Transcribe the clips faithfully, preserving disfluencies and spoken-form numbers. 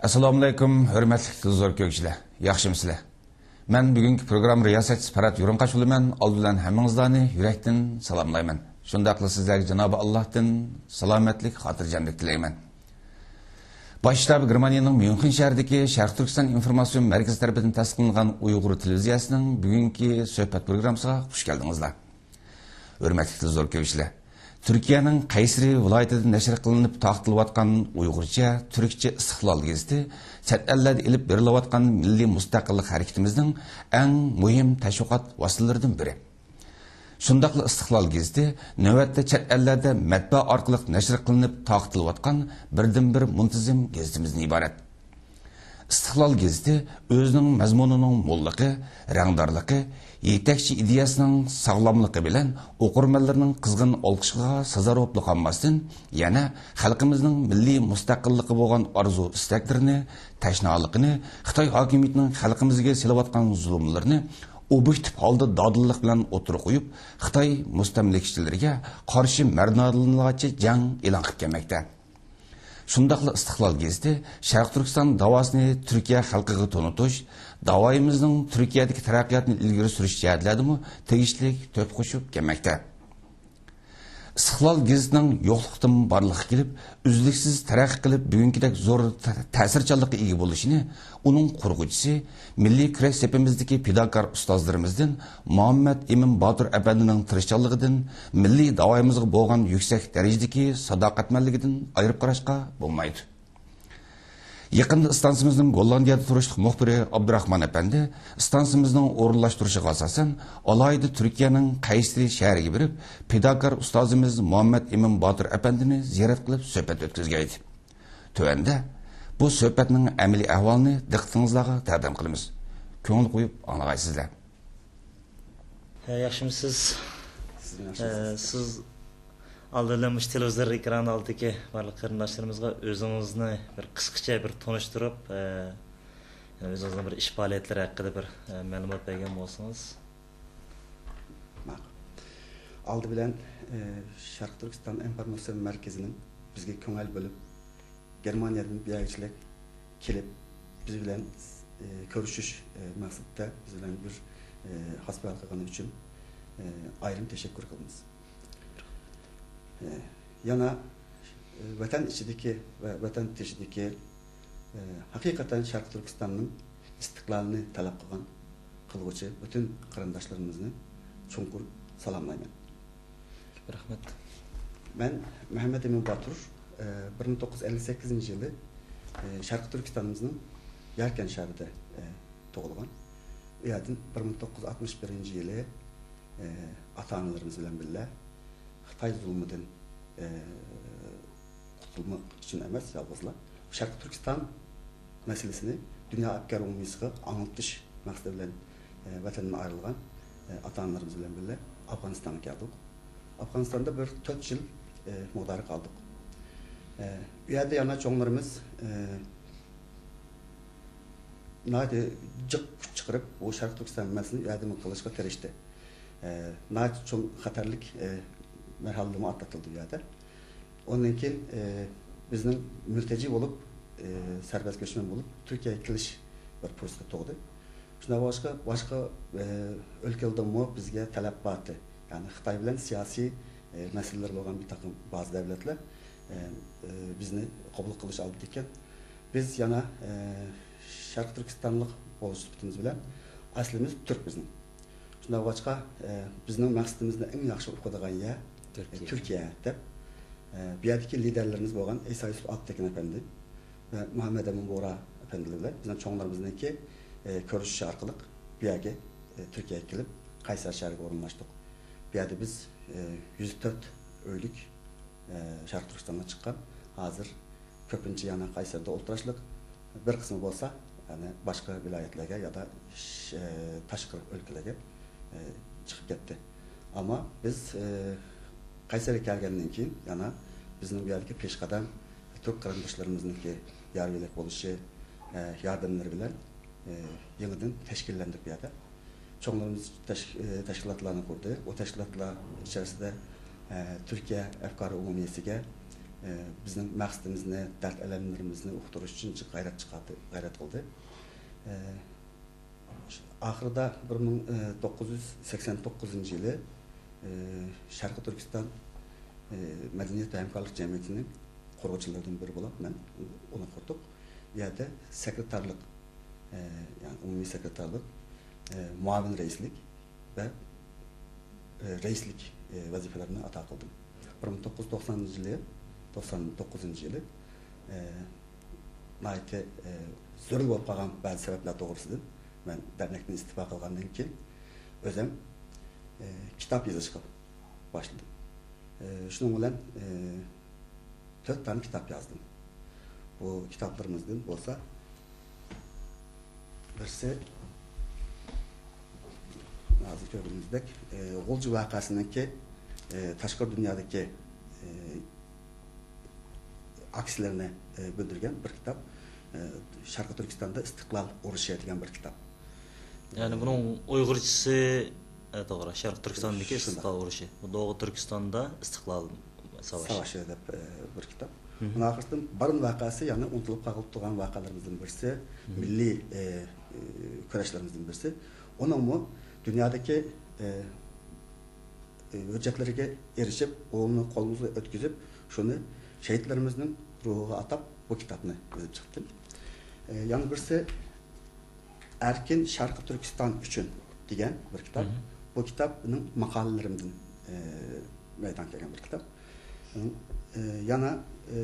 ئەسسالامۇئەلەيكۇم، ھۆرمەتلىك تېلېۋىزور كۆرگۈچىلەر، ياخشىمۇسىلەر؟ مەن بۈگۈنكى پروگرامما رىياسەتچىسى پەرھات يورۇنقاش بولىمەن. ئالدى بىلەن ھەممىڭىزلارنى يۈرەكتىن سالاملايمەن. شۇنداقلا سىزلەرگە جانابى ئاللاھتىن سالامەتلىك، خاتىرجەملىك تىلەيمەن. باش شتابى گېرمانىيەنىڭ ميۇنخېن شەھىرىدىكى شەرقىي تۈركىستان ئىنفورماتسىيە مەركىزى تەرىپىدىن تەسىس قىلىنغان ئۇيغۇر تېلېۋىزىيەسىنىڭ بۈگۈنكى سۆھبەت پروگراممىسىغا خۇش كەلدىڭىزلار. ھۆرمەتلىك تېلېۋىزور كۆرگۈچىلەر، تۈركىيەنىڭ قەيسىرى ۋىلايىتىدە نەشر قىلىنىپ تارقىتىلىۋاتقان ئۇيغۇرچە، تۈركچە ئىستىقلال گېزىتى چەت ئەللەردە ئېلىپ بېرىلىۋاتقان مىللىي مۇستەقىللىق ھەرىكىتىمىزنىڭ ئەڭ مۇھىم تەشۋىقات ۋاسىتىلىرىدىن بىرى. شۇنداقلا ئىستىقلال گېزىتى نۆۋەتتە چەت ئەللەردە مەتبەئە ئارقىلىق نەشر قىلىنىپ تارقىتىلىۋاتقان بىردىنبىر مۇنتىزىم گېزىتىمىزدىن ئىبارەت. ئىستىقلال گېزىتى ئۆزىنىڭ مەزمۇنىنىڭ موللۇقى، رەڭدارلىقى، يېتەكچى ئىدىيەسىنىڭ ساغلاملىقى بىلەن ئوقۇرمەنلىرىنىڭ قىزغىن ئالقىشىغا سازاۋەر بولۇپ قالماستىن، يەنە خەلقىمىزنىڭ مىللىي مۇستەقىللىققا بولغان ئارزۇ-ئىستەكلىرىنى، تەشنالىقىنى، خىتاي ھاكىمىيىتىنىڭ خەلقىمىزگە سېلىۋاتقان زۇلۇملىرىنى ئوبيېكتىپ ھالدا دادىللىق بىلەن ئوتتۇرىغا قويۇپ، خىتاي مۇستەملىكىچىلىرىگە قارشى مەردانىلارچە جەڭ ئېلان قىلىپ كەلمەكتە. شۇنداقلا ئىستىقلال گېزىتى شەرقىي تۈركىستان داۋاسىنى تۈركىيە خەلقىگە تونۇتۇش، داۋايىمىزنىڭ تۈركىيەدىكى تەرەققىياتىنى ئىلگىرى سۈرۈش جەھەتلەردىمۇ تېگىشلىك تۆھپە قوشۇپ كەلمەكتە. ئىستىقلال گېزىتىنىڭ يوقلۇقتىن بارلىققا كېلىپ، ئۈزلۈكسىز تەرەققىي قىلىپ، بۈگۈنكىدەك زور تە-، تەسىرچانلىققا ئىگە بولۇشىنى ئۇنىڭ قۇرغۇچىسى، مىللىي كۈرەش سېپىمىزدىكى پىداكار ئۇستازلىرىمىزدىن مۇھەممەد ئىمىن باتۇر ئەپەندىنىڭ تىرىشچانلىقىدىن، مىللىي داۋايىمىزغا بولغان يۈكسەك دەرىجىدىكى ساداقەتمەنلىكىدىن ئايرىپ قاراشقا بولمايدۇ. يېقىندا ئىستانسىمىزنىڭ گوللاندىيەدە تۇرۇشلۇق مۇخبىرى ئابدۇراخمان ئەپەندى ئىستانسىمىزنىڭ ئورۇنلاشتۇرۇشىغا ئاساسەن، ئالاھىدە تۈركىيەنىڭ قەيسىرى شەھىرىگە بېرىپ، پىداكار ئۇستازىمىز مۇھەممەد ئىمىن باتۇر ئەپەندىنى زىيارەت قىلىپ سۆھبەت ئۆتكۈزگەيدى. تۆۋەندە بۇ سۆھبەتنىڭ ئەمەلىي ئەھۋالىنى دىققىتىڭىزلارغا تەقدىم قىلىمىز. كۆڭۈل قويۇپ ئاڭلىغايسىزلەر. ھە، ياخشىمۇسىز؟ سىزمۇ ھە، ياخشىمۇ؟ سىز ئالدى بىلەن مۇشۇ تېلېۋىزور ئېكرانى ئالدىدىكى بارلىق قېرىنداشلىرىمىزغا ئۆزىڭىزنى بىر قىسقىچە بىر تونۇشتۇرۇپ، ھە، يەنە ئۆزىڭىزنىڭ بىر ئىش پائالىيەتلىرى ھەققىدە بىر، ھە، مەلۇمات بەرگەن بولسىڭىز. ماقۇل. ئالدى بىلەن، ئە، شەرقىي تۈركىستان ئىنفورماتسىيە مەركىزىنىڭ بىزگە كۆڭۈل بۆلۈپ، گېرمانىيەدىن بۇ يەرگىچىلىك كېلىپ، بىز بىلەن، ئە، كۆرۈشۈش، ئە، مەقسىتىدە بىز بىلەن بىر، ئە، ھاسپىتال قىلغىنى ئۈچۈن، ئە، ئايرىم تەشەككۈر قىلىمىز. ئە، يەنە، ئە، ۋەتەن ئىچىدىكى ۋە ۋەتەن تېشىدىكى، ئە، ھەقىقەتەن شەرقىي تۈركىستاننىڭ ئىستىقلالىنى تەلەپ قىلغان، قىلغۇچى پۈتۈن قېرىنداشلىرىمىزنى چوڭقۇر سالاملايمەن. رەھمەت. مەن مۇھەممەد ئىمىن باتۇر، ئە، بىر مىڭ توققۇز يۈز ئەللىك سەككىزىنچى يىلى، ئە، شەرقىي تۈركىستانىمىزنىڭ ياركەنت شەھىرىدە، ئە، تۇغۇلغان. ئۇ يەردىن بىر مىڭ توققۇز يۈز ئاتمىش بىرىنچى يىلى، ئە، ئاتا-ئانىلىرىمىز بىلەن بىللە خىتاي زۇلمىدىن، ئە، قۇتۇلماق ئۈچۈن ئەمەس يالغۇزلا، شەرقىي تۈركىستان مەسىلىسىنى دۇنيا ئەپكار ئومۇمىيىتىگە ئاڭلىتىش مەقسىتى بىلەن، ئە، ۋەتەندىن ئايرىلغان، ئە، ئاتا-ئانىلىرىمىز بىلەن بىللە ئافغانىستانغا كەلدۇق. ئافغانىستاندا بىر تۆت يىل، ئە، مۇقدارى قالدۇق. ئە، ئۇ يەردە يەنە چوڭلىرىمىز، ئە، ناھايىتى جىق كۈچ چىقىرىپ، بۇ شەرقىي تۈركىستان مەسىلىسىنى ئۇ يەردىمۇ قىلىشقا تىرىشتى. ئە، ناھايىتى چوڭ خەتەرلىك، ئە، مەرھەلىدىمۇ ئاتلىتىلدى ئۇ يەردە. ئۇندىن كېيىن، ئە، بىزنىڭ مۈرتەجى بولۇپ، ئە، سەربەست كۆچمەن بولۇپ تۈركىيەگە كېلىش بىر پۇرسىتى تۇغدى. شۇنداق بولغاچقا، باشقا، ئە، ئۆلكىلەردىنمۇ بىزگە تەلەپ بارتى. يەنى خىتاي بىلەن سىياسىي، ئە، مەسىلىلىرى بولغان بىر تاقىم بەزى دۆلەتلەر، ئە، ئە، بىزنى قوبۇل قىلىش ئالدىدا ئىكەن. بىز يەنە، ئە، شەرقىي تۈركىستانلىق بولۇش سۈپىتىمىز بىلەن ئەسلىمىز تۈرك بىزنىڭ. شۇنداق بولغاچقا، ئە، بىزنىڭ مەقسىتىمىزنى ئەڭ ياخشى ئۇقىدىغان يەر، ئە، تۈركىيە. تۈركىيە دەپ، ئە، بۇ يەردىكى لىدەرلىرىمىز بولغان ئىسا يۈسۈپ ئالپتېكىن ئەپەندى ۋە مۇھەممەد ئەمىن بورا ئەپەندىلەر بىلەن بىزنىڭ چوڭلىرىمىزنىڭكى، ئە، كۆرۈشۈشى ئارقىلىق بۇ يەرگە، ئە، تۈركىيەگە كېلىپ، قەيسەر شەھىرىگە ئورۇنلاشتۇق. بۇ يەردە بىز، ئە، يۈز تۆت ئۆيلۈك، ئە، شەرقىي تۈركىستانغا چىققان، ھازىر كۆپىنچە يەنە قەيسەردە ئولتۇراشلىق، بىر قىسمى بولسا، يەنى باشقا ۋىلايەتلەرگە يادا ش-، ئە، تاشقىرى ئۆلكىلەرگە، ئە، چىقىپ كەتتى. ئەمما بىز، ئە، قەيسەرگە كەلگەندىن كېيىن، يەنە بىزنىڭ بۇ يەردىكى پېشقەدەم تۈرك قېرىنداشلىرىمىزنىڭكى يار يۆلەك بولۇشى، ئە، ياردەملىرى بىلەن، ئە، يېڭىدىن تەشكىللەندۇق بۇ يەردە. چوڭلىرىمىز تەش-، ئە، تەشكىلاتلارنى قۇردى. ئۇ تەشكىلاتلار ئىچەرىسىدە، ئە، تۈركىيە ئەفكارى ئومۇمىيىتىگە، ئە، بىزنىڭ مەقسىتىمىزنى، دەرد-ئەلەملىرىمىزنى ئۇقتۇرۇش ئۈچۈن جىق غەيرەت چىقاردى، غەيرەت قىلدى. ئە، ئاخىرىدا بىر مىڭ توققۇز يۈز سەكسەن توققۇزىنچى يىلى، ئە، شەرقىي تۈركىستان، ئە، مەدەنىيەت ۋە ھەمكارلىق جەمئىيىتىنىڭ قۇرغۇچىلىرىدىن بىرى بولۇپ، مەن ئۇنى قۇردۇق. بۇ يەردە سېكرېتارلىق، ئە، يەنى ئومۇمىي سېكرېتارلىق، ئە، مۇئاۋىن رەئىسلىك ۋە، ئە، رەئىسلىك، ئە، ۋەزىپىلىرىنى ئادا قىلدىم. بىر مىڭ توققۇز يۈز توقسان يىلى، توقسان توققۇزىنچى يىلى، ئە، ناھايىتى، ئە، زۆرۈر بولۇپ قالغان بەزى سەۋەبلەر توغرىسىدىن مەن دەرنەكتىن ئىستېپا قىلغاندىن كېيىن، ئۆزۈم، ئە، كىتاب يېزىشقا باشلىدىم. ئە، شۇنىڭ بىلەن، ئە، تۆت دانە كىتاب يازدىم. بۇ كىتابلىرىمىزدىن بولسا، بىرسى، ھازىر كۆرگىنىمىزدەك، ئە، غۇلجا ۋەقەسىنىڭكى، ئە، تاشقىرى دۇنيادىكى، ئە، ئاكسىلىرىنى، ئە، بىلدۈرگەن بىر كىتاب. ئە، شەرقىي تۈركىستاندا ئىستىقلال ئۇرۇشى دېگەن بىر كىتاب. يەنى بۇنىڭ ئۇيغۇرچىسى، ئە، توغرا، شەرقىي تۈركىستاندىكى شۇنداق. ئىستىقلال ئۇرۇشى. بۇ دوغۇ تۈركىستاندا ئىستىقلال ساۋاشى. ساۋاشى دەپ، ئە، بىر كىتاب. مھم. ئۇنىڭ ئارقىسىدىن بارىن ۋەقەسى، يەنى ئۇنتۇلۇپ قالغىلى تۇرغان ۋەقەلىرىمىزدىن بىرسى، مھم. مىللىي، ئە، ئە، كۈرەشلىرىمىزدىن بىرسى. ئۇنىڭمۇ دۇنيادىكى، ئە، ئە، ھۆججەتلىرىگە ئېرىشىپ، ئۇنى قولىمىزغا ئۆتكۈزۈپ، شۇنى شېھىتلىرىمىزنىڭ روھىغا ئاتاپ، بۇ كىتابنى يېزىپ چىقتىم. ئە، يەنە بىرسى، ئەركىن شەرقىي تۈركىستان ئۈچۈن دېگەن بىر كىتاب. مھم. بۇ كىتاب مېنىڭ ماقالىلىرىمدىن، ئە، مەيدانغا كەلگەن بىر كىتاب. ئە، يەنە، ئە،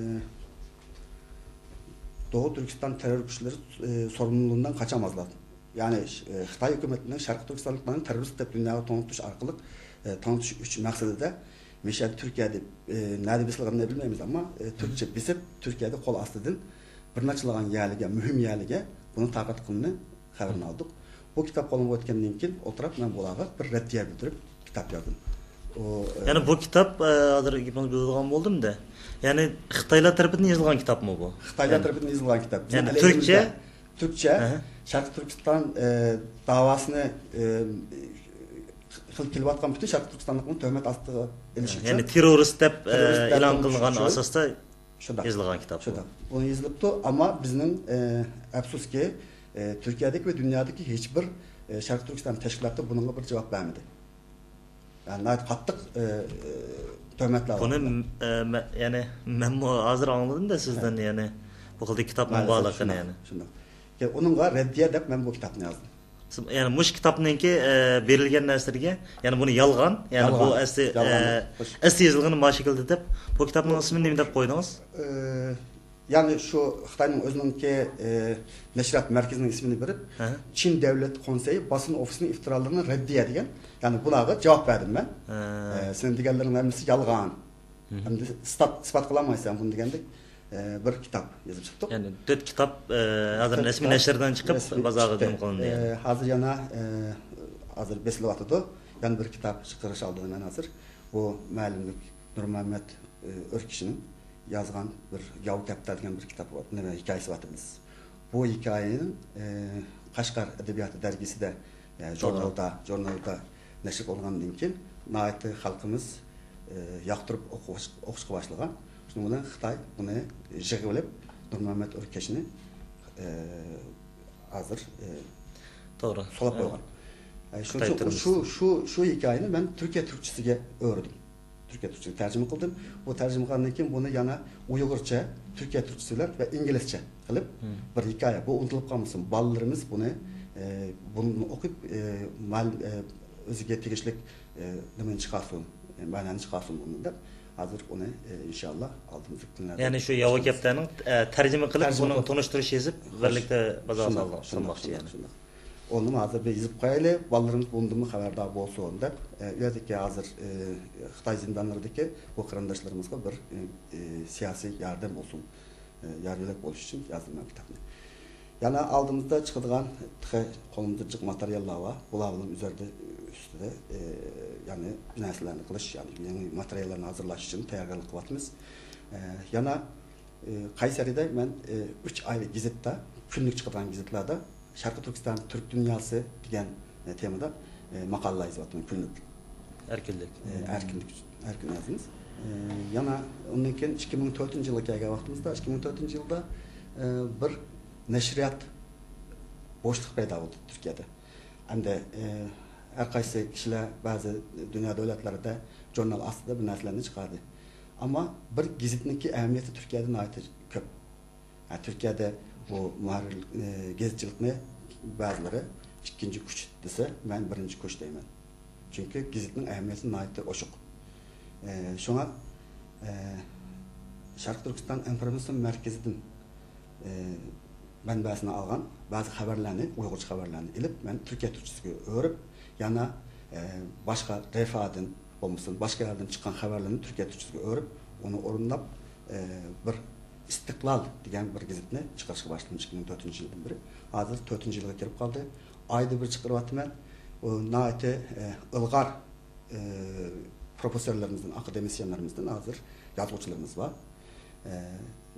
دوغۇ تۈركىستان تېررور كۈچلىرى، ئە، سورۇنلىرىدىن قاچالماسلىق. يەنى، ئە، خىتاي ھۆكۈمىتىنىڭ شەرقىي تۈركىستانلىقلارنى تېررورىست دەپ دۇنياغا تونۇتۇش ئارقىلىق، ئە، تونۇتۇش ئۈچ مەقسىتىدە مىشەل تۈركىيەدە، ئە، نەدە بېسىلغىنىنى بىلمەيمىز، ئەمما، ئە، تۈركچە بېسىپ، تۈركىيەدە قول ئاستىدىن بىر نەچچىلىغان يەرلىگە، مۈھىم يەرلىگە بۇنى تارقاتقىنىنى خەۋىرىنى ئالدۇق. بۇ كىتاب قولۇمغا ئۆتكەندىن كېيىن ئولتۇرۇپ، مەن بۇلارغا بىر رەددىيە بىلدۈرۈپ كىتاب يازدىم. ئۇ، ئە، يەنى بۇ كىتاب، ئە، ھازىر گېپىڭىزنى بۆلىدىغان بولدۇم-دە. يەنى خىتايلار تەرىپىدىن يېزىلغان كىتابمۇ بۇ؟ خىتايلار يەنى تەرىپىدىن يېزىلغان كىتاب. بىزنىڭ يەنى ئەلىمىزدە تۈركچە؟ تۈركچە، ئەھە. شەرقىي تۈركىستان، ئە، داۋاسىنى، ئە، قىلىپ كېلىۋاتقان پۈتۈن شەرقىي تۈركىستانلىقنى تۆھمەت ئاستىغا ئېلىش ئۈچۈن. يەنى تېررورىست دەپ، ئە، تېررورىست دەپ ئېلان قىلىنغان ئاساستا شۇنداق. يېزىلغان كىتاب بۇ. شۇنداق. بۇنى يېزىلىپتۇ، ئەمما بىزنىڭ، ئە، ئەپسۇسكى، ئە، تۈركىيەدىكى ۋە دۇنيادىكى ھېچ بىر، ئە، شەرقىي تۈركىستان تەشكىلاتى بۇنىڭغا بىر جاۋاب بەرمىدى. يەنى ناھايىتى قاتتىق، ئە، ئە، تۆھمەتلەر بۇنى، بار. م-، ئە، مە-، يەنى مەنمۇ ھازىر ئاڭلىدىم-دە سىزدىن، ھە. يەنى بۇ خىلدىكى كىتابنىڭ مائەلەسەف بارلىقىنى، شۇنداق، يەنى. شۇنداق. يا، ئۇنىڭغا رەددىيە دەپ مەن بۇ كىتابنى يازدىم. سىز، يەنى مۇشۇ كىتابنىڭكى، ئە، بېرىلگەن نەرسىلىرىگە، يەنى بۇنى يالغان، يەنى بۇ يالغان. ئەسلى، يالغان. ئە، خوش. ئەسلى يېزىلغىنى ما شەكىلدە دەپ، بۇ كىتابنىڭ ئىسمىنى نېمە دەپ قويدىڭىز؟ ئە، يەنى شۇ خىتاينىڭ ئۆزىنىڭكى، ئە، نەشرىيات مەركىزىنىڭ ئىسمىنى بېرىپ، ھە. چىن دەۋلەت قونسېيى باسىن ئوفىسىنىڭ ئىپتىرالىرىنى رەددىيە دېگەن. يەنى بۇلارغا جاۋاب بەردىم مەن. ھە. ئە، سېنىڭ دېگەنلىرىڭ ھەممىسى يالغان. مھم. ئەمدى ئىسپات، ئىسپات قىلالمايسەن بۇنى دېگەندەك، ئە، بىر كىتاب يېزىپ چىقتۇق. يەنى تۆت كىتاب، ئە، ھازىر تۆت رەسمىي كىتاب، نەشردىن چىقىپ، رەسمىي بازارغا چىقتى. نېمە قىلىندى يەنى؟ ئە، ھازىر يەنە، ئە، ھازىر بېسىلىۋاتىدۇ. يەنە بىر كىتاب چىقىرىش ئالدىدا مەن ھازىر. بۇ مەلۇملۇك نۇرمەمەت، ئە، ئۆركىشىنىڭ يازغان بىر ياۋا كەپتەر دېگەن بىر كىتاب بار. نېمە، ھېكايىسى بار بىز. بۇ ھېكايىنىڭ، ئە، قەشقەر ئەدەبىياتى دەرگىسىدە، ئە، توغرا. ژۇرنالدا، ژۇرنالدا نەشر قىلىنغاندىن كېيىن ناھايىتى خەلقىمىز، ئە، ياقتۇرۇپ ئوقۇش-، ئوقۇشقا باشلىغان. شۇنىڭ بىلەن خىتاي بۇنى يىغىۋېلىپ، نۇرمەمەت ئۆركەشنى، ئە، ھازىر، ئە، توغرا. سولاپ ئە، قويغان. ئە، شۇنىڭ خىتاي ئۈچۈن تۈرمىسى. شۇ، شۇ، شۇ ھېكايىنى مەن تۈركىيە تۈركچىسىگە ئۆرۈدۈم. تۈركىيە تۈركچىسىگە تەرجىمە قىلدىم. بۇ تەرجىمە قىلغاندىن كېيىن بۇنى يەنە ئۇيغۇرچە، تۈركىيە تۈركچىسى بىلەن ۋە ئىنگلىزچە قىلىپ، مم. بىر ھېكايە. بۇ ئۇنتۇلۇپ قالمىسۇن. بالىلىرىمىز بۇنى، ئە، بۇنى ئوقۇپ، ئە، مەل-، ئە، ئۆزىگە تېگىشلىك، ئە، نېمىنى چىقارسۇن، ئە، مەنانى چىقارسۇن بۇنى دەپ، ھازىر ئۇنى، ئە، ئىنشاللا ئالدىمىزدىكى كۈنلەردە يەنى شۇ ياۋا چىقىرىمىز. كەپتەرنىڭ، ئە، تەرجىمە قىلىپ، تەرجىمە بۇنىڭ قىلىپ. تونۇشتۇرۇش يېزىپ، خوش. بىرلىكتە بازارغا شۇنداق، سالماق-، شۇنداق، سالماقچى شۇنداق، يەنى. شۇنداق. ئۇنىمۇ ھازىر بىر يېزىپ قويايلى، بالىلىرىمىز بۇنىڭدىنمۇ خەۋەردار بولسۇن دەپ، ئە، ئۇ يەردىكى ھازىر، ئە، خىتاي زىندانلىرىدىكى بۇ قېرىنداشلىرىمىزغا بىر، ئە، ئە، سىياسىي ياردەم بولسۇن، ئە، يار يۆلەك بولۇش ئۈچۈن يازدىم مەن كىتابنى. يەنە ئالدىمىزدا چىقىدىغان تېخى قولىمىزدا جىق ماتېرىياللار بار. بۇلار بىلەن ئۆزلىرىدە ئۈستىدە، ئە، يەنى نەرسىلەرنى قىلىش، يەنى يېڭى ماتېرىياللارنى ھازىرلاش ئۈچۈن تەييارلىق قىلىۋاتىمىز. ئە، يەنە ئى، قەيسەرىدە مەن، ئى، ئۈچ ئايلىق گېزىتتا، كۈنلۈك چىقىدىغان گېزىتلاردا شەرقىي تۈركىستان تۈرك دۇنياسى دېگەن، ئى، تېمىدا، ئى، ماقالىلەر يېزىۋاتىمەن، كۈنلۈك. ئەركىنلىك. ئى، ئەركىنلىك، ئەركىن يازىمىز. ئە، يەنە ئۇندىن كېيىن ئىككى مىڭ تۆتىنچى يىلغا كەلگەن ۋاقتىمىزدا، ئىككى مىڭ تۆتىنچى يىلدا، ئە، بىر نەشرىيات بوشلۇق پەيدا بولدى تۈركىيەدە. ئەمدى، ئە، ھەر قايسى كىشىلەر بەزى دۇنيا دۆلەتلىرىدە ژۇرنال ئاستىدا بىر نەرسىلەرنى چىقاردى. ئەمما بىر گېزىتنىڭكى ئەھمىيىتى تۈركىيەدە ناھايىتى كۆپ. ھە، تۈركىيەدە بۇ مۇھەررىر، ئە، گېزىتچىلىقنى بەزىلىرى ئىككىنچى كۈچ دېسە، مەن بىرىنچى كۈچ دەيمەن. چۈنكى گېزىتنىڭ ئەھمىيىتى ناھايىتى ئوشۇق. ئە، شۇڭا، ئە، شەرقىي تۈركىستان ئىنفورماتسىيە مەركىزىدىن، ئە، مەنبەسىنى ئالغان بەزى خەۋەرلەرنى، ئۇيغۇرچە خەۋەرلەرنى ئېلىپ، مەن تۈركىيە تۈركچىسىگە ئۆرۈپ، يەنە، ئە، باشقا رىفادىن بولمىسۇن، باشقا يەردىن چىققان خەۋەرلەرنى تۈركىيە تۈركچىسىگە ئۆرۈپ، ئۇنى ئورۇنداپ، ئە، بىر ئىستىقلال دېگەن بىر گېزىتنى چىقىرىشقا باشلىدىم ئىككى مىڭ تۆتىنچى يىلدىن بېرى. ھازىر تۆتىنچى يىلغا كىرىپ قالدى. ئايدا بىر چىقىرىۋاتىمەن. ئۇ ناھايىتى، ئە، ئىلغار، ئە، پروفېسسورلىرىمىزدىن، ئاكادېمىسىيەنلىرىمىزدىن ھازىر يازغۇچىلىرىمىز بار. ئە،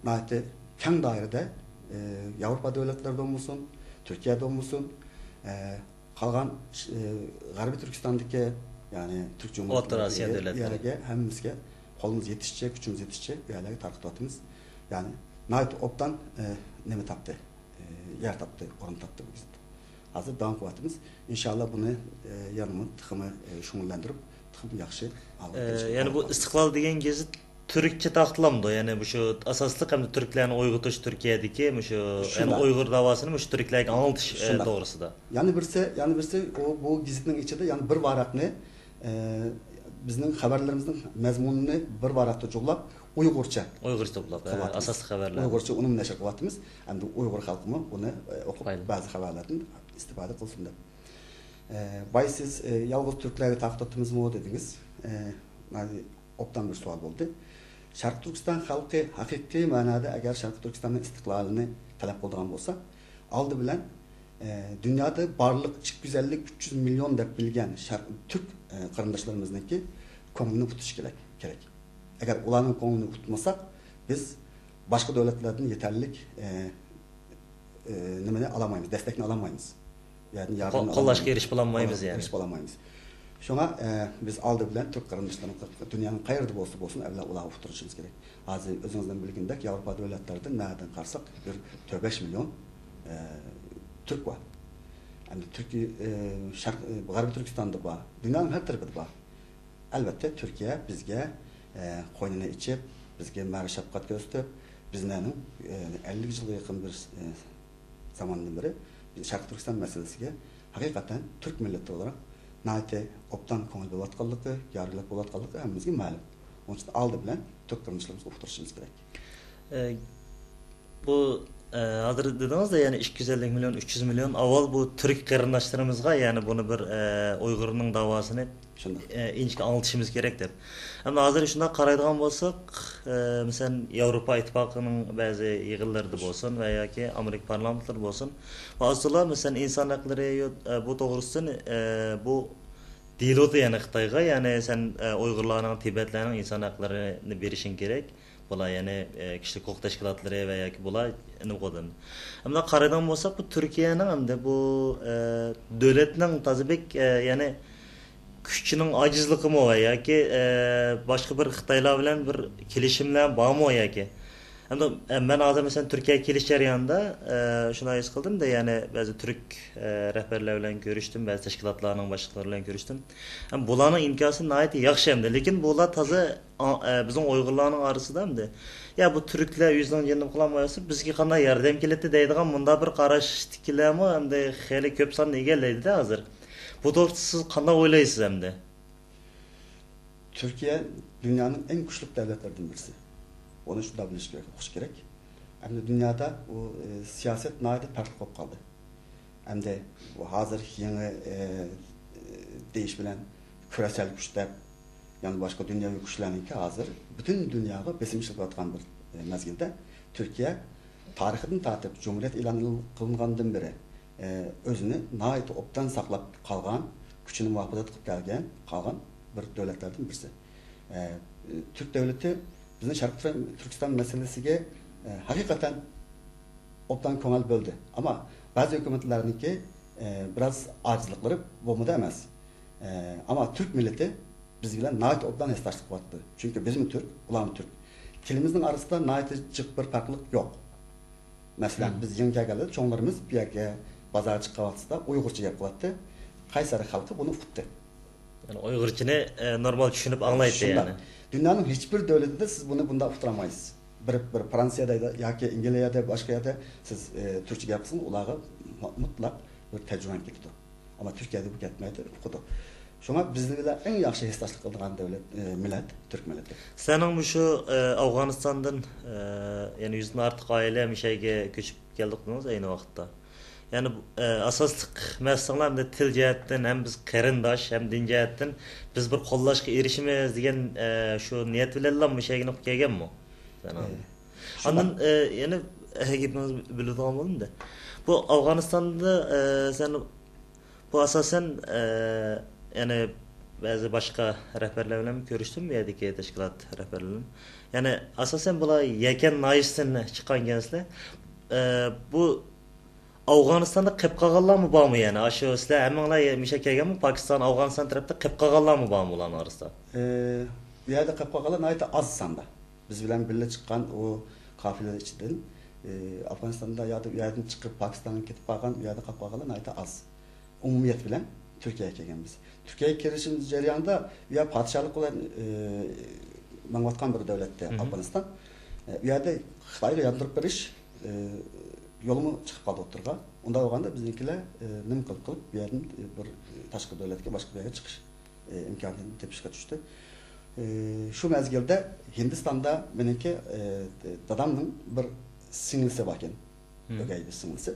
ناھايىتى كەڭ دائىرىدە، ئە، ياۋروپا دۆلەتلىرىدە بولمىسۇن، تۈركىيەدە بولمىسۇن، ئە، قالغان، ئى، غەربىي تۈركىستاندىكى، يەنى تۈرك جۇمھۇرىيىتى ئوتتۇرا ئاسىيا دۆلەتلىرى. يەرگە ھەممىمىزگە قولىمىز يېتىشىچە، كۈچىمىز يېتىشىچە بۇ يەرلەرگە تارقىتىۋاتىمىز. يەنى ناھايىتى ئوبدان، ئى، نېمە تاپتى، ئى، يەر تاپتى، ئورۇن تاپتى بۇ گېزىت. ھازىر داۋام قىلىۋاتىمىز. ئىنشاللا بۇنى، ئى، يەنىمۇ تېخىمۇ، ئى، شۇغۇللاندۇرۇپ، تېخىمۇ ياخشى ئالغا ئى، كېلىشكە يەنى بۇ توغرا كېلىدۇ. ئىستىقلال دېگەن گېزىت تۈركچە تارقىتىلامدۇ؟ يەنى مۇشۇ ئاساسلىق ئەمدى تۈركلەرنى ئويغىتىش تۈركىيەدىكى مۇشۇ، يەنى شۇنداق. ئۇيغۇر داۋاسىنى مۇشۇ تۈركلەرگە ئاڭلىتىش، ئە، شۇنداق. توغرىسىدا. يەنە بىرسى، يەنە بىرسى ئۇ، بۇ گېزىتنىڭ ئىچىدە يەنە بىر ۋاراقنى، ئە، بىزنىڭ خەۋەرلىرىمىزنىڭ مەزمۇنىنى بىر ۋاراقتا جۇغلاپ، ئۇيغۇرچە ئۇيغۇرچە توپلاپ، ئە، قىلىۋاتىمىز. ئاساسلىق خەۋەرلەر. ئۇيغۇرچە ئۇنىمۇ نەشر قىلىۋاتىمىز. ئەمدى ئۇيغۇر خەلقىمۇ ئۇنى، ئە، ئوقۇپ، پايدىلىنىپ. بەزى خەۋەرلەردىن ئىستىپادە قىلسۇن دەپ. ئە، باي، سىز، ئە، يالغۇز تۈركلەرگە تارقىتىۋاتىمىزمۇ دېدىڭىز. ئە، ئوبدان بىر سوئال بولدى. شەرقىي تۈركىستان خەلقى ھەقىقىي مەنادا ئەگەر شەرقىي تۈركىستاننىڭ ئىستىقلالىنى تەلەپ قىلىدىغان بولسا، ئالدى بىلەن، ئە، دۇنيادا بارلىق ئىككى يۈز ئەللىك، ئۈچ يۈز مىليون دەپ بىلگەن شەرق-، تۈرك، ئە، قېرىنداشلىرىمىزنىڭكى كۆڭلىنى پۈتۈش كېرەك، كېرەك. ئەگەر ئۇلارنىڭ كۆڭلىنى پۈتمىساق، بىز باشقا دۆلەتلەردىن يېتەرلىك، ئە، ئە، نېمىنى ئالالمايمىز، دەستەكنى ئالالمايمىز. يەنى ياردەمنى قو-، قوللاشقا ئالالمايمىز. ئېرىشىپ بولالمايمىز، يەنى. ئېرىشىپ بولالمايمىز. شۇڭا، ئە، بىز ئالدى بىلەن تۈرك قېرىنداشلىرىمىزغا دۇنيانىڭ قەيىرىدە بولسا بولسۇن، ئەۋۋەل ئۇلارغا ئۇقتۇرۇشىمىز كېرەك. ھازىر ئۆزىڭىزدىن بىلگىنىدەك، ياۋروپا دۆلەتلىرىدە نەدىن قارىساق بىر تۆت بەش مىليون، ئە، تۈرك بار. ئەمدى تۈركىي، ئە، شەرق، ئە، غەربىي تۈركىستاندا بار، دۇنيانىڭ ھەر تەرىپىدە بار. ئەلۋەتتە، تۈركىيە بىزگە، ئە، قوينىنى ئېچىپ، بىزگە مەھرى شەپقەت كۆرسىتىپ، بىزنىڭ، ئە، ئەللىك يىلغا يېقىن بىر، ئە، زاماندىن بېرى بىز شەرقىي تۈركىستان مەسىلىسىگە ھەقىقەتەن تۈرك مىللىتى ئولاراق ناھايىتى ئوبدان كۆڭۈل بۆلۈۋاتقانلىقى، يارلىق بولۇۋاتقانلىقى ھەممىمىزگە مەلۇم. ئۇنىڭ ئۈچۈن ئالدى بىلەن تۈرك قېرىنداشلىرىمىزغا ئۇقتۇرۇشىمىز كېرەك. ئە، بۇ، ئە، ھازىر دېدىڭىز-دە، يەنى ئىككى يۈز ئەللىك مىليون، ئۈچ يۈز مىليون، ئاۋۋال بۇ تۈرك قېرىنداشلىرىمىزغا، يەنى بۇنى بىر، ئە، ئۇيغۇرنىڭ داۋاسىنى، شۇنداق. ئە، ئىنچىكە ئاڭلىتىشىمىز كېرەك دەپ. ئەمما ھازىر شۇنداق قارايدىغان بولساق، ئە، مەسىلەن، ياۋروپا ئىتتىپاقىنىڭ بەزى يىغىنلىرىدا بولسۇن ۋە ياكى ئامېرىكا پارلامېنتلىرىدا بولسۇن، ئاز تولا، مەسىلەن، ئىنسان ھەقلىرى، ئە، بۇ توغرىسىدا، ئە، بۇ دېيىلىدۇ، يەنى خىتايغا، يەنى سەن، ئە، ئۇيغۇرلارنىڭ، تىبەتلەرنىڭ ئىنسان ھەقلىرىنى بېرىشىڭ كېرەك. بۇلار يەنى، ئە، كىشىلىك ھوقۇق تەشكىلاتلىرى ۋە ياكى بۇلار نېمە قىلىدۇ؟ ئەمما قارايدىغان بولساق، بۇ تۈركىيەنىڭ ئەمدى بۇ، ئە، دۆلەتنىڭ تازا بەك، ئە، يەنى كۈچىنىڭ ئاجىزلىقىمۇ ۋە ياكى، ئە، باشقا بىر خىتايلار بىلەن بىر كېلىشىملەر بارمۇ ياكى؟ ئەمدى، ئە، مەن ھازىر مەسىلەن تۈركىيەگە كېلىش جەريانىدا، ئە، شۇنداق ھېس قىلدىم-دە، يەنى بەزى تۈرك، ئە، رەھبەرلەر بىلەن كۆرۈشتۈم، بەزى تەشكىلاتلارنىڭ باشلىقلىرى بىلەن كۆرۈشتۈم. ھەم بۇلارنىڭ ئىنكاسى ناھايىتى ياخشى ئەمدى، لېكىن بۇلار تازا ئا-، ئە، بىزنىڭ ئۇيغۇرلارنىڭ ئارىسىدا ئەمدى، يا بۇ تۈركلەر ئۆزىنىڭ جېنىنى قىلالمايۋاتسا، بىزگە قانداق ياردەم كېلەتتى دەيدىغان مۇنداق بىر قاراشتىكىلەرمۇ ئەمدى خېلى كۆپ ساننى ئىگىلەيدۇ-دە ھازىر. بۇ توغرىسىدا سىز قانداق ئويلايسىز ئەمدى؟ تۈركىيە دۇنيانىڭ ئەڭ كۈچلۈك دۆلەتلىرىدىن بىرسى. ئۇنى شۇنداق بىلىش كېرەك، ئۇقۇش كېرەك. ئەمدى دۇنيادا ئۇ، ئى، سىياسەت ناھايىتى پەرقلىق بولۇپ قالدى. ئەمدى بۇ ھازىر يېڭى، ئى، دېيىش بىلەن كۈرەشچان كۈچ دەپ، يەنە باشقا دۇنياۋى كۈچلەرنىڭكى ھازىر پۈتۈن دۇنياغا بېسىم ئىشلىتىۋاتقان بىر، ئى، مەزگىلدە تۈركىيە تارىخىدىن تارتىپ جۇمھۇرىيەت ئېلان قىلىنغاندىن بېرى، ئى، ئۆزىنى ناھايىتى ئوبدان ساقلاپ قالغان، كۈچىنى مۇھاپىزەت قىلىپ كەلگەن، قالغان بىر دۆلەتلەردىن بىرسى. ئى، تۈرك دۆلىتى بىزنىڭ شەرقىي تۈركىستان مەسىلىسىگە، ئى، ھەقىقەتەن ئوبدان كۆڭۈل بۆلدى. ئەمما بەزى ھۆكۈمەتلەرنىڭكى، ئى، بىراز ئاجىزلىقلىرى بولمىدى ئەمەس. ئى، ئەمما تۈرك مىللىتى بىز بىلەن ناھايىتى ئوبدان ھېسداشلىق قىلىۋاتىدۇ. چۈنكى بىزمۇ تۈرك، ئۇلارمۇ تۈرك. تىلىمىزنىڭ ئارىسىدا ناھايىتى جىق بىر پەرقلىق يوق. مەسىلەن، مم. بىز يېڭى كەلگەنلەردە چوڭلىرىمىز بۇ يەرگە بازارغا چىققان ۋاقتىدا ئۇيغۇرچە گەپ قىلاتتى. قەيسەر خەلقى بۇنى ئۇقتى. يەنى ئۇيغۇرچىنى، ئە، نورمال چۈشىنىپ ئاڭلايتتى شۇنداق. يەنى. دۇنيانىڭ ھېچ بىر دۆلىتىدە سىز بۇنى بۇنداق ئۇقتۇرالمايسىز. بىر، بىر فرانسىيەدە ياكى ئەنگلىيەدە، باشقا يەردە سىز، ئە، تۈركچە گەپ قىلسىڭىز، ئۇلارغا مۇ-، مۇتلەق بىر تەرجىمەھان كېتىدۇ. ئەمما تۈركىيەدە بۇ كەتمەيدۇ، ئۇقىدۇ. شۇڭا بىزنىڭ بىلەن ئەڭ ياخشى ھېسداشلىق قىلىدىغان دۆلەت، ئە، مىللەت تۈرك مىللىتى. سىلەرنىڭ مۇشۇ، ئە، ئەفغانىستاندىن، ئە، يەنى يۈزدىن ئارتۇق ئائىلە مۇشۇ يەرگە كۆچۈپ كەلدۇق دېدىڭىز ئەينى ۋاقىتتا. يەنى، ئە، ئاساسلىق مەقسىتىڭلار ئەمدى تىل جەھەتتىن ھەم بىز قېرىنداش، ھەم دىن جەھەتتىن بىز بىر قوللاشقا ئېرىشىمىز دېگەن، ئە، شۇ نىيەت بىلەنلا مۇشۇ يەرگە كەلگەنمۇ؟ ئە، شۇنداق. ئاندىن، ئە، يەنە، ئە، گېپىڭىزنى بۆلىدىغان بولدۇم-دە. بۇ ئافغانىستاندا، ئە، سەن بۇ ئاساسەن، ئە، يەنى بەزى باشقا رەھبەرلەر بىلەن كۆرۈشتۈم، بۇ يەردىكى تەشكىلات رەھبەرلىرى بىلەن. يەنى ئاساسەن بۇلار يەكەن ناھىيەسىدىن چىققان ئىكەنسىلەر. ئە، بۇ ئافغانىستاندا قېلىپ قالغانلارمۇ بارمۇ يەنى؟ ئاشۇ سىلەر ھەممىڭلار مۇشۇ يەرگە كەلگەنمۇ؟ پاكىستان، ئافغانىستان تەرەپتە قېلىپ قالغانلارمۇ بارمۇ ئۇلارنىڭ ئارىسىدا؟ ئە، بۇ يەردە قېلىپ قالغانلار ناھايىتى ئاز ساندا. بىز بىلەن بىللە چىققان ئۇ قافىلە ئىچىدىن، ئى، ئافغانىستاندا ياكى ئۇ يەردىن چىقىپ پاكىستانغا كېتىپ قالغان، ئۇ يەردە قاپقالغانلار ناھايىتى ئاز. ئومۇمىيەت بىلەن تۈركىيەگە كەلگەنمىز. تۈركىيەگە كىرىشىمىز جەريانىدا ئۇ يەر پادىشاھلىق بىلەن، ئى، ماڭىۋاتقان بىر دۆلەتتە ئافغانىستان. ئى، ئۇ يەردە خىتايغا ياندۇرۇپ بېرىش، ئى، يولىمۇ چىقىپ قالدى ئوتتۇرىغا. ئۇنداق بولغاندا بىزنىڭكىلەر، ئى، نېمە قىلىپ، قىلىپ بۇ يەردىن، ئى، بىر تاشقى دۆلەتكە، باشقا بىر يەرگە چىقىش ئى، ئىمكانىيىتىنى تېپىشقا چۈشتى. ئى، شۇ مەزگىلدە ھىندىستاندا مېنىڭكى، ئى، دادامنىڭ بىر سىڭلىسى باركەن. ئۆگەي بىر سىڭلىسى.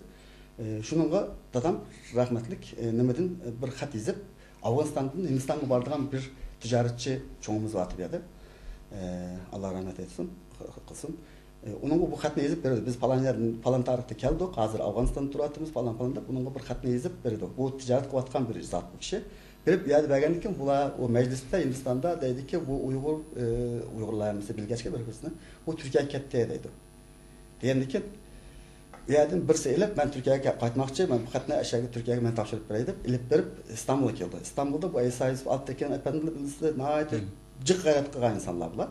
ئى، شۇنىڭغا دادام رەھمەتلىك، ئى، نېمىدىن، ئى، بىر خەت يېزىپ، ئافغانىستاندىن ھىندىستانغا بارىدىغان بىر تىجارەتچى چوڭىمىز بار بۇ يەردە. ئى، ئاللا رەھمەت ئېيتسۇن، قىلسۇن. ئى، ئۇنىڭغا بۇ خەتنى يېزىپ بېرىدۇ. بىز پالان يەردىن، پالان تارىختا كەلدۇق، ھازىر ئافغانىستاندا تۇرۇۋاتىمىز، پالان، پالان دەپ ئۇنىڭغا بىر خەتنى يېزىپ بېرىدۇ. بۇ تىجارەت قىلىۋاتقان بىر زات بۇ كىشى. بېرىپ ئۇ يەردە بەرگەندىن كېيىن بۇلار ئۇ مەجلىستە ھىندىستاندا دەيدىكى، بۇ ئۇيغۇر، ئى، ئۇيغۇرلار ھەممىسى بىلگەچكە بىر بىرسىنى، بۇ تۈركىيەگە كەتتى دەيدۇ. دېگەندىن كېيىن ئۇ يەردىن بىرسى ئېلىپ، مەن تۈركىيەگە قايتماقچى، مەن بۇ خەتنى ئەشەگە تۈركىيەگە مەن تاپشۇرۇپ بېرەي دەپ ئېلىپ بېرىپ ئىستانبۇلغا كېلىدۇ. ئىستانبۇلدا بۇ ئەيسا يۈسۈپ ئالپتېكىن ئەپەندىلەر بىلىسىلەر، ناھايىتى جىق غەيرەت قىلغان ئىنسانلار بۇلار.